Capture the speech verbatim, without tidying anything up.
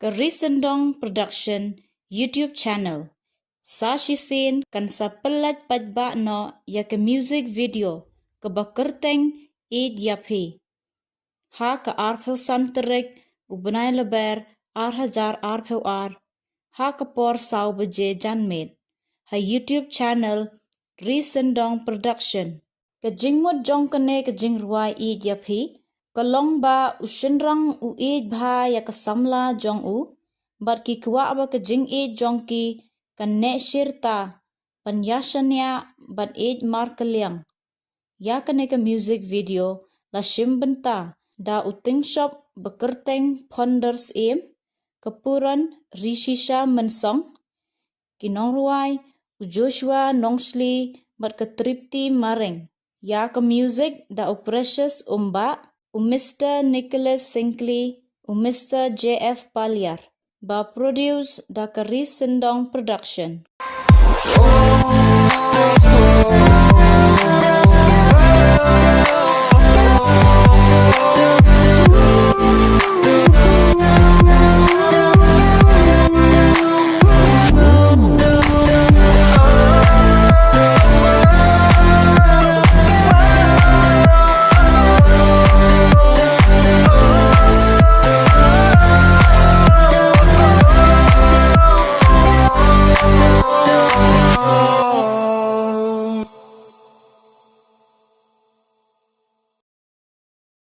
Ri Syndong Production YouTube channel sa shisien kan sa pyllait paidbah noh ïa ka music video kaba kyrteng Ïeit ïa phi, ha ka arphew san tarik u bnai Lber ar hajar arphew ar, ha ka por saw baje janmiet, ha YouTube channel Ri Syndong Production. Ka jingmut jong kane ka jingrwai Ïeit ïa phi ka long ba u shynrang u ïeit bha ïa ka samla jong u, bad ki kwah ba ka jingïeit jong ki kan neh shirta, ban ïa shaniah bad ïeit markylliang. Ïa kane ka music video la shim bynta da u tyngshop ba kyrteng Phonder Syiem, ka puron Rishisha Mynsong, ki nongrwai u Joshua Nongshli bad ka Tripti Maring. Ïa ka music da u Precious Umbah, u Mister Nicholas Syngkli, u Mister J F Paliar. Ba produce da ka Ri Syndong Production.